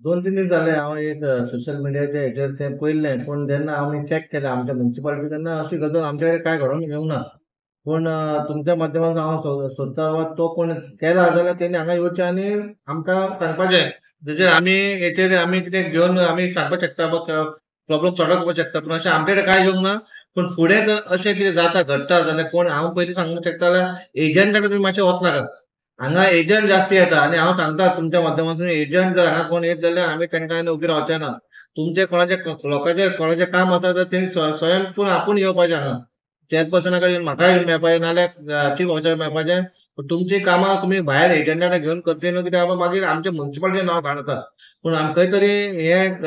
2-3 दीस जाले हांव एक सोशल मिडियाच्या हेचेर तें पळयल्लें. पूण जेन्ना आमी चॅक केलें आमच्या मुन्सिपालिटी तेन्ना अशी गजाल आमच्या कडेन कांय घडोवन येवंक ना. पूण तुमच्या माध्यमांतल्यान हांव सोदता वा तो कोण केला जाल्यार तेणी हांगा येवचें आनी आमकां सांगपाचें, जशें आमी हेचेर आमी कितें घेवन आमी सांगपाक शकता, प्रॉब्लम सॉर्ट आउट करपाक शकता. पूण अशें आमचे कडेन कांय येवंक ना. पूण फुडें जर अशें कितें जाता घडटा जाल्यार कोण हांव पयलीं सांगूंक शकता जाल्यार एजंटा कडेन तुमी मातशें वचनाकात. हांगा एजंट जास्ती येता आनी हांव सांगता तुमच्या माध्यमांतसून एजंट जर हांगा कोण येत जाल्यार आमी तांकां उबी रावचे ना. तुमचे कोणाचे लोकांचे कोणाचें काम आसा तर तेणी स्वयं पूण आपूण येवपाचें हांगा चेअरपर्सना कडेन म्हाका येवन मेळपाचें नाजाल्यार चीफ ऑफिसर मेळपाचें. पूण तुमचीं कामां तुमी भायर एजंटा कडेन घेवन करचीं न्हू, कित्याक मागीर आमचें मुन्सिपालिटीचें नांव घाण जाता. पूण आमकां खंय तरी हें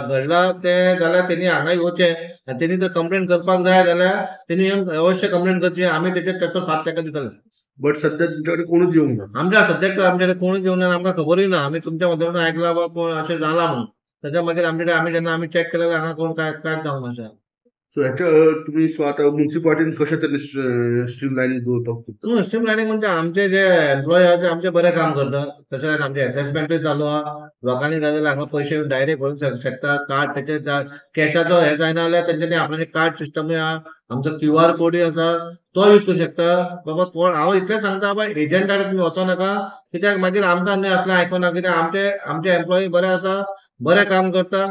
घडलां तें जाल्यार तेणी हांगा येवचें आनी तेणी जर कंप्लेन करपाक जाय जाल्यार तेणी येवन अवश्य कंप्लेन करची, आमी तेचेर तेचो साथ ताका दितले. बट सध्या तुमच्याकडे कोणूच येवंक ना. आमच्या सद्याक तर आमच्याकडे कोणूच येवंक ना, आमकां खबरूय ना. आमी तुमच्या माध्यमांतल्यान आयकलां बा कोण अशें जालां म्हणून. ताच्या मागीर आमच्याकडे आमी जेन्ना आमी चॅक केलें हांगा कोण काय कांयच जावंक ना अशें. सो हेच्या तुमी स्वता मुन्सिपालिटीन कशे तरेन स्ट्रीम लायनींग दवरपाक सोदता? स्ट्रीम लायनींग म्हणजे आमचे जे एम्प्लॉय आहा ते आमचे बरें काम करता. तशेंच आमचे एसेसमेंटूय चालू आहा. लोकांनी जाय जाल्यार हांगा पयशे डायरेक्ट भरूंक शकता. कार्ड तेचे कॅशाचो हें जायना जाल्यार तेंच्यांनी आपणाचे कार्ड सिस्टमूय आहा, आमचो क्यू आर कोडूय आसा, तो यूज करूंक शकता. बाबा कोण हांव इतलें सांगता बाबा एजंटा कडेन तुमी वचो नाका, कित्याक मागीर आमकां न्हय असलें आयकोना. कित्याक आमचे आमचे एम्प्लॉई बरे आसा, बरें काम करता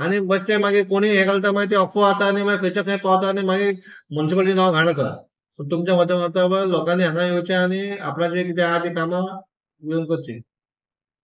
आनी बश्टे मागीर कोणूय हें घालता, मागीर ते अफवा जाता आनी मागीर खंयच्या खंय पावता आनी मागीर मुन्सिपालिटी नांव घाण जाता. पूण तुमच्या माध्यमांतल्यान लोकांनी हांगा येवचें आनी आपणाचें कितें आहा ती कामां येवन करचीं.